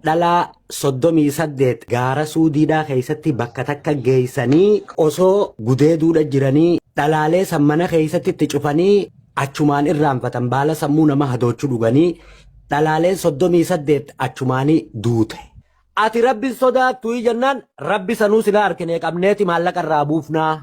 Dhalaa 38 gaara Suudiidhaa keessatti bakka takka geessanii osoo gudeeduudha jiranii dhalaalee san mana keessatti itti cufanii achumaan irraanfatan, baala sammuu nama hadoochuu dhuganii dhalaaleen 38 achumaanii duute. Ati Rabbi sodaattu jennaan, Rabbi sanuu silaa harkinee qabneeti maallaqa irraa buufnaa.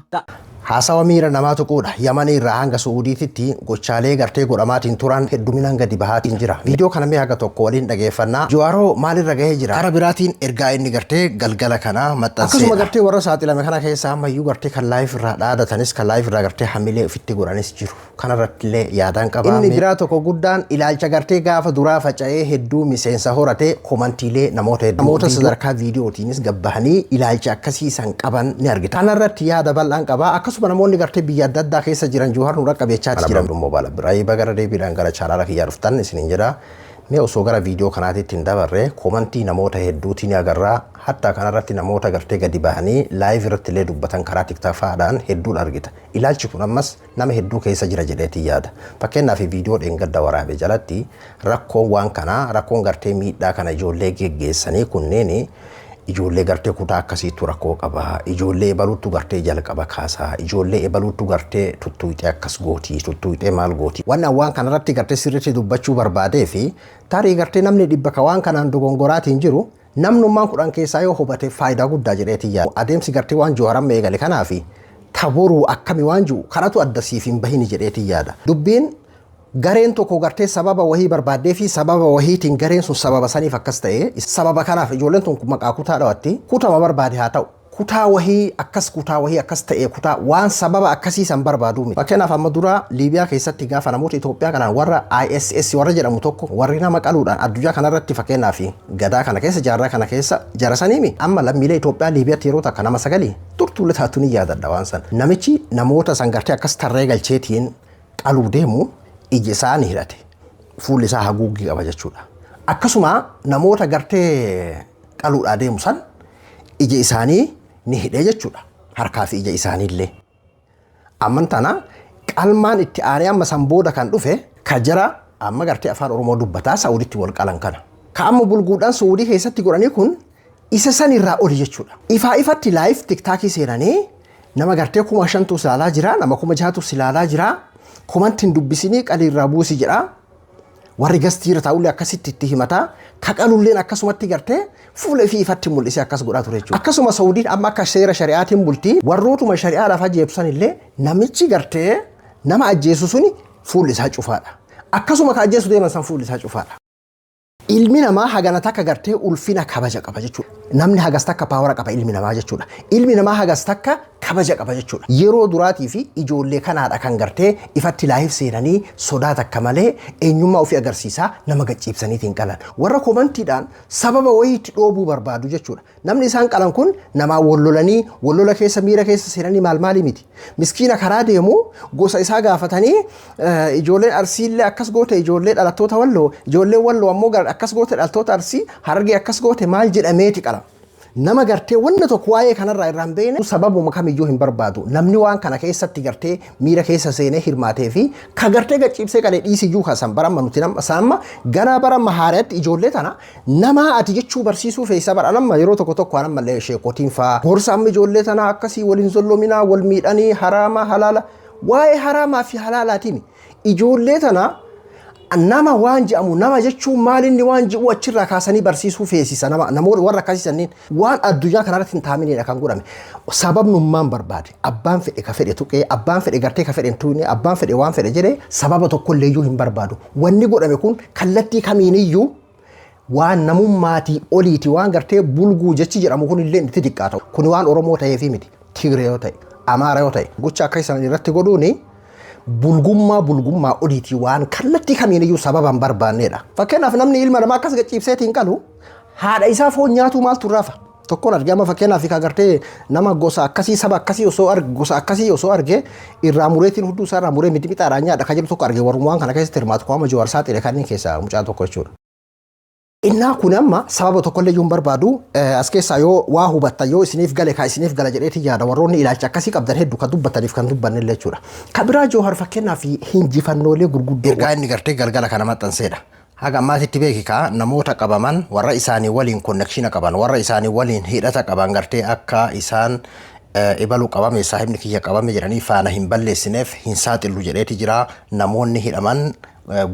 Haasawa miira namaa tuquudha. Yamanii irraa hanga Su'uudiititti gochaalee gartee godhamaatiin turan hedduminaan gadi bahaatiin jira. Viidiyoo kana mee haga tokko waliin dhageeffannaa. Jawaaroo maalirra gahee jira? Karaa biraatiin ergaa inni gartee galgala kana maxxanseedha. Akkasuma gartee warra saaxilame kana keessa ammayyuu gartee kan live irraa dhaadatanis, kan live irraa gartee hamilee ofitti godhanis jiru. Kanarratti illee yaadaan qaba. Inni biraa tokko guddaan ilaalcha gartee gaafa duraa faca'ee hedduu miseensa horate, komantiilee namoota hedduu, namoota sadarkaa viidiyootiinis gabbahanii ilaalcha akkasii san qaban ni argita. Kanarratti yaada bal'aan qaba. Akkasuma namoonni gartee biyya adda addaa keessa jiran Jawaar nu dhaqqabeechaa jiran. Moobaala biraa bagara deebiidhaan gara chaanaala kiyyaa dhuftan isiniin jedha. Mee osoo gara viidiyoo kanaatitti hin dabarre, komantii namoota hedduutiin agarraa. Hatta kanarratti namoota gartee gadi bahanii live irratti illee dubbatan karaa TikTokaadhaan hedduun argita. Ilaalchi kun ammas nama hedduu keessa jira jedheetiin yaada. Fakkeenyaaf, viidiyoo dheengadda waraabe jalatti rakkoon waan kanaa, rakkoon gartee miidhaa kana ijoollee geggeessanii kunneen ijoollee gartee kutaa akkasiitu rakkoo qaba. Ijoollee ebaluutu gartee jalqaba kaasaa. Ijoollee ebaluutu gartee tuttuuxee akkas gooti. Tuttuuxee maal gooti. Waan waan kanarratti gartee sirriitti dubbachuu barbaadee fi tarii gartee namni 100 ka waan kanaan dogongoraatiin jiru, namnummaan 10 keessaa yoo hubate faayidaa guddaa jedheetiin yaada. Adeemsi gartee waan Jawaaramma eegale kanaafi taboruu akkami waan jiru kanatu adda siif hin bahini jedheetiin yaada. Dubbiin gareen tokko gartee sababa wahii barbaaddee fi sababa wahiitiin gareen sun sababa saniif akkas ta'e, sababa kanaaf ijoolleen tun maqaa kutaa dhawatti, kutama barbaade haa ta'u. Kutaa wahii akkas, kutaa wahii akkas ta'e, kutaa waan sababa akkasii san barbaadu miti. Fakkeenyaaf, amma dura Liibiyaa keessatti gaafa namoota Itoophiyaa kanaan warra ISS warra jedhamu tokko, warri nama qaluudhaan addunyaa kanarratti, fakkeenyaaf gadaa kana keessa, jaarraa kana keessa jara saniimi, amma lammiilee Itoophiyaa Liibiyaatti yeroo takka nama sagalii turtuulee taatu ni yaadadha waan san. Namichi namoota san gartee akkas tarree galcheetiin qaluu deemu iji isaa ni hidhate. Fuulli isaa haguuggii qaba jechuudha. Akkasuma namoota gartee qaluudhaa deemu san ija isaanii ni hidhee jechuudha. Harkaa fi ija isaaniillee. Amman tana qalmaan itti aanee amma san booda kan dhufe ka jara amma gartee afaan Oromoo dubbataa Saa'uditti wal qalan kana. Ka amma bulguudhaan Saa'udii keessatti godhanii kun isa san irraa oli jechuudha. Ifaa ifatti live TikTokii seenanii nama gartee 5,000tu silaalaa jira, nama 6,000tu silaalaa jira. Komantiin dubbisinii qalii irraa buusi jedha. Warri guestii irra taa'ullee akkasitti itti himataa. Kaqalulleen akkasumatti gartee fuula ifii ifatti mul'isee akkas godhaa ture jechuudha. Akkasuma Saudiin amma akka seera shari'aatiin bulti. Warrootuma shari'aadhaaf ajjeebsan illee namichi gartee nama ajjeesu suni fuulli isaa cufaadha. Akkasuma ka ajjeesu deeman san fuulli isaa cufaadha. Ilmi namaa hagana takka gartee ulfina kabaja qaba jechuudha. Namni hagas takka power qaba ilmi namaa jechuudha. Ilmi namaa hagas takka kabaja qaba jechuudha. Yeroo duraatii fi ijoollee kanaadha kan gartee ifatti live seenanii sodaa takka malee eenyummaa ofii agarsiisaa nama gacciibsaniitiin qalan. Warra komantiidhaan sababa wayii itti dhoobuu barbaadu jechuudha. Namni isaan qalan kun namaa wal lolanii, wal lola keessa, miira keessa seenanii maal maalii miti. Miskiina karaa deemu gosa isaa gaafatanii, ijoolleen Arsiillee akkas goote, ijoollee dhalattoota Walloo, ijoolleen Walloo ammoo akkas goote, dhalattoota Arsii, Harargee akkas goote maal jedhameeti qalama. Nama gartee wanna tokko waa'ee kanarraa irraa hin beekne sababuma kamiyyuu hin barbaadu. Namni waan kana keessatti gartee miira keessa seenee hirmaatee fi ka gartee gacciibsee qalee dhiisiyyuu kan bara amma nuti nama amma ganaa bara amma haaraatti ijoollee tana nama ati jechuu barsiisuu feessa bara amma yeroo tokko tokko an ammallee sheekotiin faa gorsa amma ijoollee tana akkasii waliin zollominaa, wal miidhanii, haraama halaala, waa'ee haraamaa fi halaalaatiin ijoollee tana nama waan je'amu, nama jechuun maal inni waan je'u achirraa kaasanii barsiisuu feesisa. Nama namoota warra akkasii sanniin waan addunyaa kanarratti hin taaminedha kan godhame. Sababnummaan barbaade, abbaan fedhe ka fedhe tuqee, abbaan fedhe gartee ka fedhe hin tuqne, abbaan fedhe waan fedhe jedhe, sababa tokkollee iyyuu hin barbaadu. Wanni godhame kun kallattii kamiiniyyuu waan namummaatii oliiti. Waan gartee bulguu jechi jedhamu kun illee itti xiqqaata. Kun waan Oromoo ta'eefi miti. Tigree yoo ta'e, Amaara yoo ta'e, gocha akka isaan irratti godhuuni bulgummaa bulgummaa oliiti, waan kallattii kamiiniyyuu sababa hin barbaannedha. Fakkeenyaaf, namni ilma namaa akkas gacciibseetiin qalu haadha isaa foon nyaatu maaltu irraa fa? Tokkoon argee amma fakkeenyaaf ka gartee nama gosa akkasii, saba akkasii osoo arge, gosa akkasii osoo arge irraa mureetiin hudduu isaa irraa muree mixmixaadhaan nyaadha kan jedhu tokko arge, warrumaan kana keessatti hirmaatu qaama Jawaar saaxile kanneen keessaa mucaa tokko jechuudha. Innaa kun amma sababa tokkollee iyyuu hin barbaadu. As keessaa yoo waa hubattan, yoo isiniif gale, ka isiniif gala jedheeti yaada, warroonni ilaalcha akkasii qabdan hedduu kan dubbataniif kan dubbanne illee jechuudha. Ka biraa Joohar fakkeenyaaf hinjifannoolee gurguddoo ergaa inni gartee galgala kana maxxanseedha. Haga ammaatitti beekikaa namoota qabaman, warra isaanii waliin connection qaban, warra isaanii waliin hidhata qaban, gartee akka isaan ibaluu qabame, saahibni kiyya qabame jedhanii faana hin balleessineef hin saaxilu jedheeti jira. Namoonni hidhaman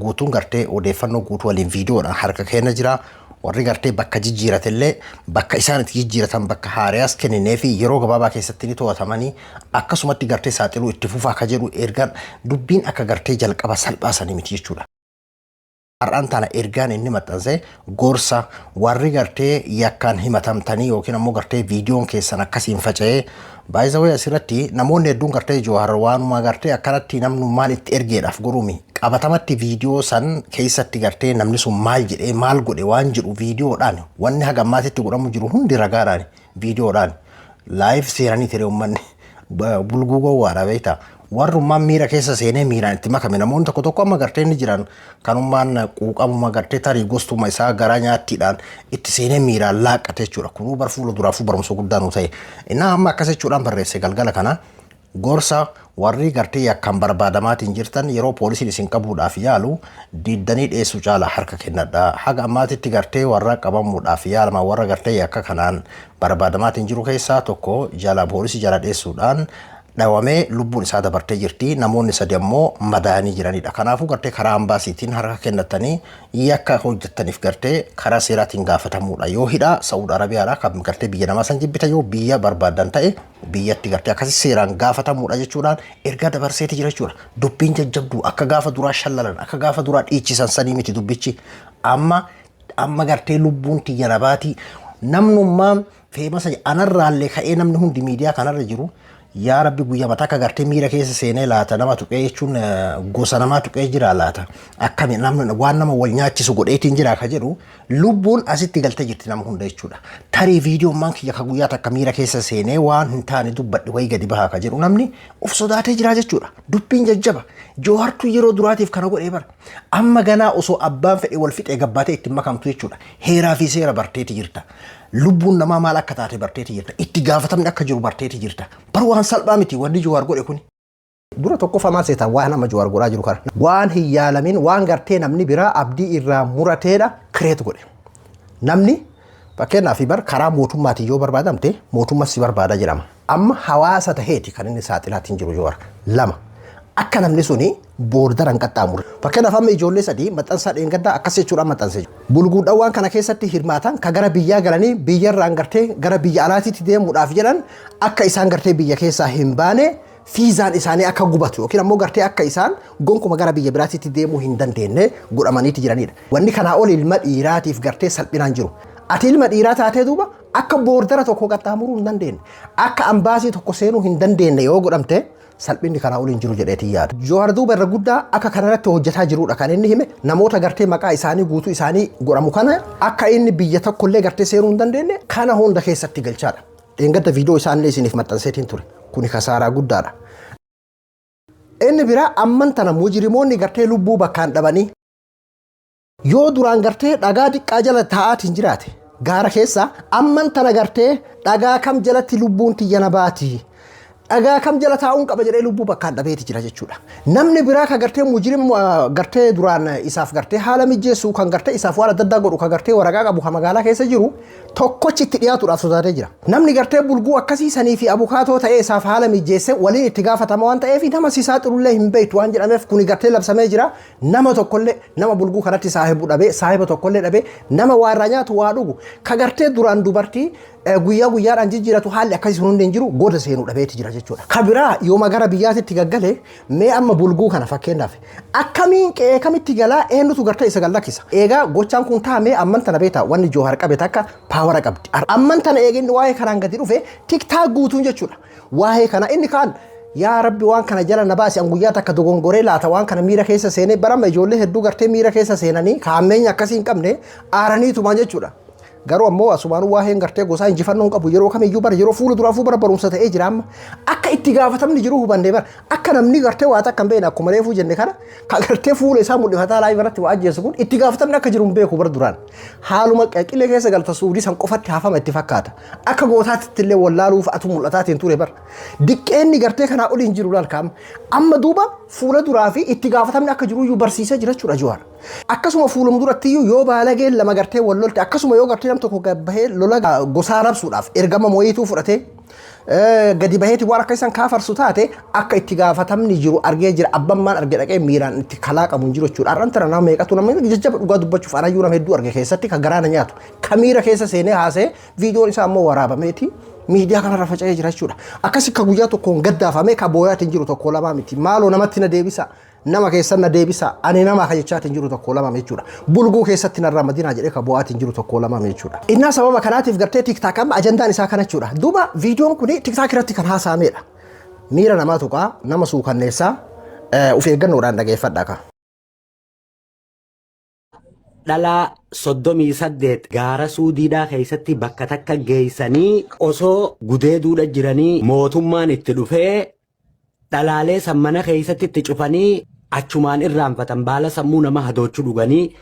guutuun gartee odeeffannoo guutuu waliin viidiyoodhaan harka keenya jira. Warri gartee bakka jijjiiratellee bakka isaan itti jijjiiratan bakka haariyaas kenninee fi yeroo gabaabaa keessatti ni to'atamanii, akkasumatti gartee saaxiluu itti fufaa akka jedhu ergaan dubbiin akka gartee jalqaba salphaasanii miti jechuudha. Har'aan tana ergaan inni maxxanse gorsa warri gartee yakkaan himatamtanii yookiin ammoo gartee viidiyoon keessan akkasiin faca'ee. Baay'ee asirratti namoonni hedduun gartee Jowaar waanuma gartee akkanatti namnummaan itti ergeedhaaf godhuumi, qabatamatti viidiyoo san keessatti gartee namni sun maal jedhee maal godhe waan jedhu viidiyoodhaan, wanni haga ammaatitti godhamu jiru hundi ragaadhaan, viidiyoodhaan live seeranii ture. Uummanni bulguu gowwaadha beektaa. Warrummaan miira keessa seenee miiraan itti makame, namoonni tokko tokko amma gartee ni jiran, kanummaan quuqamuma gartee tarii gostuma isaa garaa nyaattiidhaan itti seenee miiraan laaqqate jechuudha. Kunuu bar fuula duraafuu barumsa guddaa nu ta'e. Innaa amma akkas jechuudhaan barreesse galgala kana: gorsa warri gartee yakkaan barbaadamaatiin jirtan, yeroo poolisiin isin qabuudhaaf yaalu diddanii dheessu caala harka kennadha. Haga ammaatitti gartee warra qabamuudhaaf yaalama, warra gartee yakka kanaan barbaadamaatiin jiru keessaa tokko jala poolisii jala dheessuudhaan dhawamee lubbuun isaa dabartee jirti. Namoonni sadi ammoo madaa'anii jiranidha. Kanaafuu gartee karaa ambaasiitiin harka kennatanii yakka hojjettaniif gartee karaa seeraatiin gaafatamuudha. Yoo hidhaa Saa'ud Arabiyaadha kan gartee biyya namaa san jibbita, yoo biyya barbaadan ta'e biyyatti gartee akkasii seeraan gaafatamuudha jechuudhaan ergaa dabarseeti jira jechuudha. Dubbiin jajjabduu akka gaafa duraa shallalan, akka gaafa duraa dhiichisan sanii miti dubbichi. Amma gartee lubbuun tiyya nabaatii namnummaan famous anarraallee ka'ee namni hundi miidiyaa kanarra jiru, yaa rabbi, guyyaa mataa akka gartee miira keessa seenee laata nama tuqee jechuun gosa namaa tuqee jira laata, akkami namni waan nama wal nyaachisu godheetiin jira ka jedhu lubbuun asitti galtee jirti nama hunda jechuudha. Tarii viidiyoon maan kiyya ka guyyaa takka miira keessa seenee waan hin taane dubbadhe wayii gadi bahaa ka jedhu namni of sodaatee jira jechuudha. Dubbiin jajjaba. Joohartuu yeroo duraatiif kana godhee bara. Amma ganaa osoo abbaan fedhe wal fixee gabbaatee ittiin makamtu jechuudha. Heeraa fi seera barteeti jirta. Lubbuun namaa maal akka taate barteeti jirta. Itti gaafatamni akka jiru barteeti jirta. Bar waan salphaa miti wanni Jowaar godhe kuni. Dura tokkoffamaa seetaan waan amma Jowaar godhaa jiru kana. Waan hin yaalamin, waan gartee namni biraa abdii irraa murateedha create godhe. Namni fakkeenyaaf bar karaa mootummaatiin yoo barbaadamte mootummaa si barbaada jedhama. Amma hawaasa taheeti kan inni saaxilaatiin jiru Jowaar. Lama. Akka namni suni border hin qaxxaamurre. Fakkeenyaaf amma ijoollee sadii maxxansaa dheengaddaa akkas jechuudhaan maxxanse. Bulguudhaan waan kana keessatti hirmaatan ka gara biyyaa galanii biyyarraan gartee gara biyya alaatiitti deemuudhaaf jedhan, akka isaan gartee biyya keessaa hin baane, fiizaan isaanii akka gubatu yookiin ammoo gartee akka isaan gonkuma gara biyya biraatiitti deemuu hin dandeenye godhamaniiti jiranidha. Wanni kanaa ol ilma dhiiraatiif gartee salphinaan jiru. Ati ilma dhiiraa taatee duuba akka border tokko qaxxaamuruu hin dandeenye, akka ambaasii tokko seenuu hin dandeenye yoo godhamte, salphinni kanaa ol hin jiru jedheetii yaada. Johaar duuba irra guddaa akka kanarratti hojjetaa jirudha kan inni hime. Namoota gartee maqaa isaanii guutuu isaanii godhamu kana akka inni biyya tokkollee gartee seenuu hin dandeenye kana hunda keessatti galchaadha. Dheengadda viidiyoo isaanillee isiniif maxxanseetiin ture. Kuni kasaaraa guddaadha. Inni biraa amman tana mujrimoonni gartee lubbuu bakkaan dhabanii yoo duraan gartee dhagaa xiqqaa jala taa'aatiin jiraate gaara keessa, amman tana gartee dhagaa kam jalatti lubbuun tiyya na baati, dhagaa kam jala taa'uun qaba jedhee lubbuu bakkaan dhabeeti jira jechuudha. Namni biraa ka gartee mujrim gartee duraan isaaf gartee haala mijeessu, kan gartee isaaf waan adda addaa godhu, ka gartee waraqaa qabu, ka magaalaa keessa jiru tokkochi itti dhiyaatuudhaaf sodaatee jira. Namni gartee bulguu akkasii sanii fi abukaatoo ta'ee isaaf haala mijeesse waliin itti gaafatama waan ta'eef, nama si saaxilullee hin beektu waan jedhameef kuni gartee labsamee jira. Nama tokkollee nama bulguu kanatti saahibu dhabee, saahiba tokkollee dhabee, nama waa irraa nyaatu, waa dhugu, ka gartee duraan dubartii guyyaa guyyaadhaan jijjiiratu, haalli akkasii sun hundi hin jiru, goda seenuu dhabeeti jira jechuudha. Ka biraa yooma gara biyyaatitti gaggale, mee amma bulguu kana fakkeenyaaf akkamiin qe'ee kamitti galaa, eenyutu gartee isa gallakkisa? Eegaa gochaan kun taa'amee amman tana beektaa wanni Joohar qabe takka power qabdi. Amman tana eeginni waa'ee kanaan gadi dhufe TikTok guutuun jechuudha. Waa'ee kana inni kaan, yaa rabbi, waan kana jala na baasi, an guyyaa takka dogongoree laata waan kana miira keessa seenee barama ijoollee hedduu gartee miira keessa seenanii kaammeenya akkasii hin qabne aaraniitumaan jechuudha. Garuu ammoo asumaanuu waa'een gartee gosaa injifannoo hin qabu yeroo kamiyyuu. Bara yeroo fuula duraafuu bara barumsa ta'ee jira. Amma akka itti gaafatamni jiru hubannee bara akka namni gartee waa takka hin beekne, akkuma reefuu jenne kana, ka gartee fuula isaa mul'ifataa live irratti waa ajjeesu kun itti gaafatamni akka jiru hin beeku. Bara duraan haaluma qilee keessa galta suudii san qofatti hafama itti fakkaata. Akka gootaatti illee wallaaluuf atu mul'ataatiin ture. Bara diqqeenni gartee kanaa oliin jiru laal kaama amma duuba. Fuula duraa fi itti gaafatamni akka jiruyyuu barsiisee jira jechuudha Jawaar. Akkasuma fuulum durattiyyuu yoo baalageen lama gartee wal lolte, akkasuma yoo gartee nam tokko bahee lola gosaa rabsuudhaaf ergama mooyituu fudhatee gadi baheeti waan akka isaan kaafarsu taate, akka itti gaafatamni jiru argee jira. Abbaan maan arge dhaqee miiraan itti kalaa qabu hin jiru jechuudha. Har'aan tana nama meeqatu, nama jajjaba, dhugaa dubbachuuf anayyuu nama hedduu arge keessatti kan garaa na nyaatu ka miira keessa seenee haasee viidiyoon isaa ammoo waraabameeti miidiyaa kanarra faca'ee jira jechuudha. Akkasi ka guyyaa tokkoon gaddaafamee ka booyaatiin jiru tokko lamaa miti. Maaloo namatti na deebisa. Nama keessan na deebisa. Ani nama ka jechaatiin jiru tokko lama jechuudha. Bulguu keessatti narraa madinaa jedhee ka bo'aatiin jiru tokko lama jechuudha. Innaa sababa kanaatiif gartee TikTok amma ajandaan isaa kana jechuudha. Duuba viidiyoon kun TikTok irratti kan haasa'amedha. Miira namaa tuqaa, nama suukanneessaa, of eeggannoodhaan dhageeffadha ka. Dhalaa 38 gaara Suudiidhaa keessatti bakka takka geessanii osoo gudeeduudha jiranii mootummaan itti dhufee dhalaalee san mana keessatti itti cufanii achumaan irraanfatan, baala sammuu nama hadoochuu dhuganii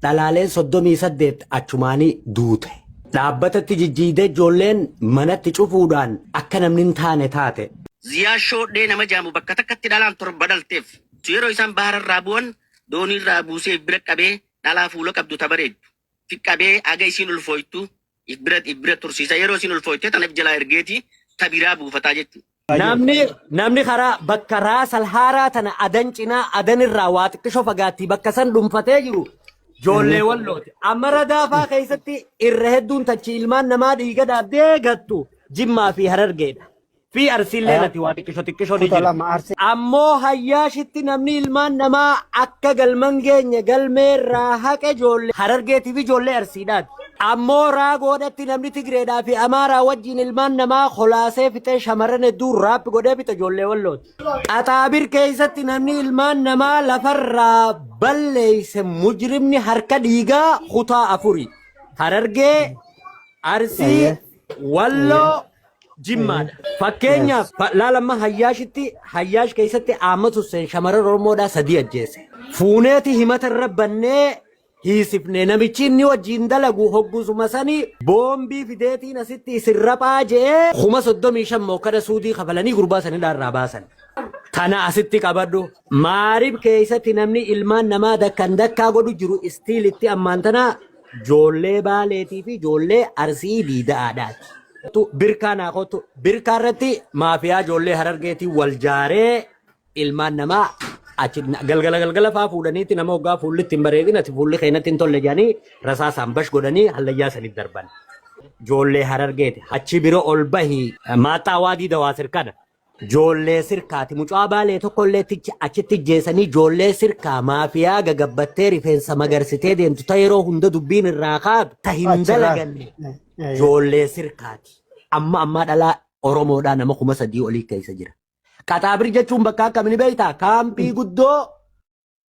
dhalaaleen 38 achumaanii duute. Dhaabbatatti jijjiidee ijoolleen manatti cufuudhaan akka namni hin taane taate. Ziyaa Shoodhee nama jaamu bakka takkatti dhalaan torba dhalteef. Yeroo isaan bahararraa bu'an dooniirraa buusee bira qabee dhalaa fuula qabdu ta bareeddu. Qabee haga isiin ulfooytu bira tursiisa. Yeroo isiin ulfooyte tanaaf jalaa ergeeti ta biraa buufataa jechuudha. Namni karaa bakka raasal haaraa tana adan cinaa adan irraa waa xiqqishoo fagaatti bakka san dhuunfatee jiru ijoollee Wallooti. Amma Radaafaa keessatti irra hedduun tachi ilmaan namaa dhiiga dhaabdee gattu Jimmaa fi Harargeedha. Fi Arsiillee nati waa xiqqisho xiqqisho ni jira. Ammoo Hayyaashitti namni ilmaan namaa akka galman geenye galmeerraa haqe ijoollee Harargeetii fi ijoollee Arsiidhaati. Ammoo Raagoodhatti namni Tigreedhaa fi Amaaraa wajjin ilmaan namaa kolaasee fixee shamarran hedduu raappi godhee fixe ijoollee Wallooti. Qaxaabir keessatti namni ilmaan namaa lafarraa balleeyse mujrimni harka dhiigaa kutaa afuri. Harargee, Arsii, Walloo, Jimmaadha. Fakkeenyaaf laalamma Hayyaashitti, Hayyaash keessatti Ahmad Hussein shamarran Oromoodhaa sadii ajjeese. Fuuneeti himata irra bannee hiisifne. Namichi inni wajjin dalagu hoggusuma sanii boombii fideetiin asitti isin raphaa je'ee 35,000 mokkada Suudii kafalanii gurbaa sanidhaa irraa baasan. Tana asitti qabadhu. Maarib keessatti namni ilmaan namaa dakkan dakkaa godhu jiru istiilitti ammaan tana ijoollee Baaleetii fi ijoollee Arsii diida'aadhaati. Birkaa naa kottu. Birkaa irratti maafiyaa ijoollee Harargeetii wal jaaree ilmaan namaa achi galgala galgala faa fuudhaniitti nama hoggaa fuulli ittiin bareedin, ati fuulli keenyatti hin tolle jedhanii rasaasaan bash godhanii hallayyaa sanitti darban. Ijoollee Harargeeti. Achi bira ol bahi maaxaa waadii dawaa sirkana. Ijoollee Sirkaati. Mucaa Baalee tokko illee achitti jeesanii ijoollee Sirkaa maafiyaa gagabbattee rifeensa magarsitee deemtu ta yeroo hunda dubbiin irraa kaatu ta hin dalaganne ijoollee Sirkaati. Amma ammaa dhalaa Oromoodhaa nama 3,000 olii keessa jira. Qaxaabir jechuun bakka akkamii beektaa? Kaampii guddoo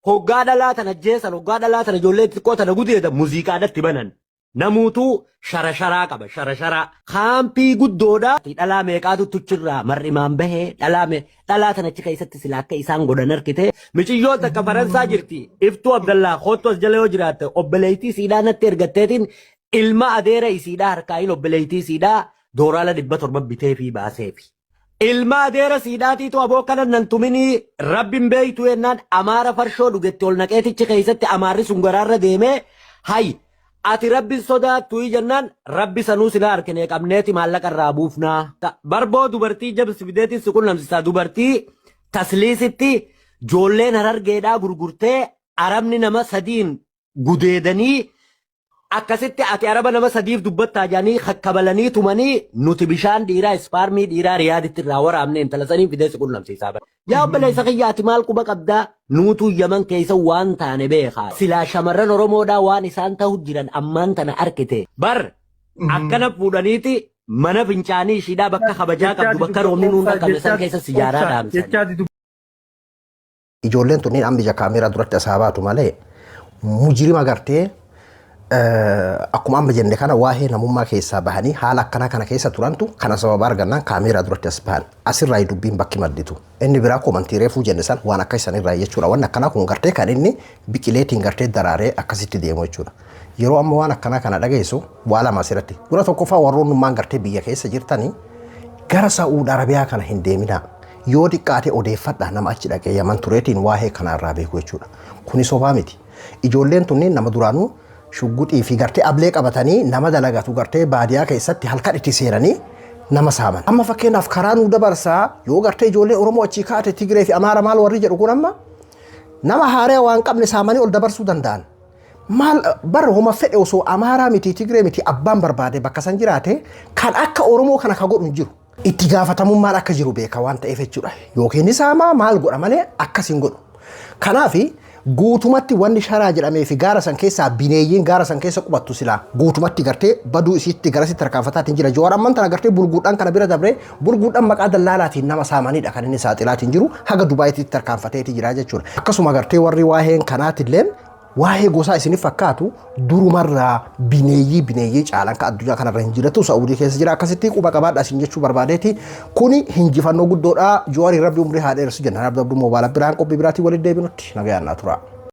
hoggaa dhalaa tana jeesan, hoggaa dhalaa tana ijoollee xixiqqoo tana gudeedan muuziqaadhatti banan. Namuutuu shara sharaa qaba, shara sharaa. Kaampii guddoodha. Dhalaa meeqaatu tuchirraa mar'imaan bahee dhalaa tana achi keessatti sila akka isaan godhan argite. Miciyyoon takka Faransaa jirti. Iftuu Abdallaa kottu as jala yoo jiraatte, obboleettii siidhaa natti ergatteetiin ilma adeera isiidhaa harkaayin obboleettii siidhaa dooraala 700 bitee fi baaseefi. Ilma adeera siidhaatiitu aboo kana nan tuminii rabbin beeytu jennaan amaara farshoo dhugetti ol naqeetichi keessatti amaarri sun garaarra deemee, hay ati rabbin sodaattu jennaan, rabbi sanuu sila harkinee qabneeti maallaqa irraa buufnaa. Barboo dubartii jabsi fideetiin si qunnamsisaa, dubartii tasliisitti ijoolleen Harargeedhaa gurgurtee arabni nama sadiin gudeedanii akkasitti ati araba nama sadiif dubbattaa jedhanii kakkabalanii tumanii, nuti bishaan dhiiraa, ispaarmii dhiiraa Riyaaditti irraa waraabne intala saniin fidee si qunnamsiisaa bara. Yaa obboleessa kiyya, ati maal quba qabdaa? Nuutu Yaman keessa waan taane beekaa. Silaa shamarran Oromoodhaa waan isaan ta'u jiran ammaan tana arkite. Bar akkana fuudhaniiti mana fincaanii ishiidhaa bakka kabajaa qabdu, bakka roobni nuun dhaqqabne san keessa sijaaraa dhaamsan. Ijoolleen tunniin amma ija kaameeraa duratti asaa baatu malee mujirima gartee akkuma amma jenne kana waa'ee namummaa keessaa bahanii haala akkanaa kana keessa turantu kana sababa argannaan kaameeraa duratti as bahan. Asirraa dubbiin bakki madditu. Inni biraa komantii reefuu jenne san waan akka isanirraa jechuudha. Waan akkanaa kun gartee kan inni biqileetiin gartee daraaree akkasitti deemu jechuudha. Yeroo amma waan akkanaa kana dhageessu waa lama asirratti. Dura tokkoffaa, warroonnummaan gartee biyya keessa jirtanii gara Sa'uud Arabiyaa kana hin deeminaa. Yoo xiqqaate odeeffadha nama achi dhaqee Yaman tureetiin waa'ee kanarraa beeku jechuudha. Kuni sobaa miti. Ijoolleen tunniin nama duraanuu shugguxii fi gartee ablee qabatanii nama dalagatu gartee baadiyaa keessatti halkan itti seenanii nama saaman. Amma fakkeenyaaf karaa nuu dabarsaa yoo gartee ijoollee Oromoo achii kaate, Tigree fi Amaara maal warri jedhu kun amma nama haaraa waan qabne saamanii ol dabarsuu danda'an. Maal bara homa fedhe osoo Amaaraa miti, Tigree miti, abbaan barbaade bakka san jiraate kan akka Oromoo kana ka godhu hin jiru. Itti gaafatamummaan akka jiru beeka waan ta'eef jechuudha. Yookiin saamaa maal godha malee akkas hin godhu. Kanaaf guutumatti wanni sharaa jedhamee fi gaara san keessaa bineeyyiin gaara san keessa qubattu silaa guutumatti gartee baduu isiitti garasitti tarkaanfataatiin jira. Jawaar amman tana gartee bulguudhaan kana bira dabree bulguudhaan maqaa dallaalaatiin nama saamanidha kan inni saaxilaatiin jiru, haga Dubaayitti tarkaanfateeti jira jechuudha. Akkasuma gartee warri waa'een kanaatilleen waa'ee gosaa isiniif fakkaatu durumarraa bineeyyii bineeyyii caalan ka addunyaa kanarra hin jiratu Saa'udii keessa jira. Akkasitti quba qabaadha isin jechuu barbaadeeti. Kuni hinjifannoo guddoodha. Jawaarii Rabbi umrii haa dheeressu jenna. Rabbi abduu moobaala biraan qophii biraatiin walitti deebinutti nagayaan naa tura.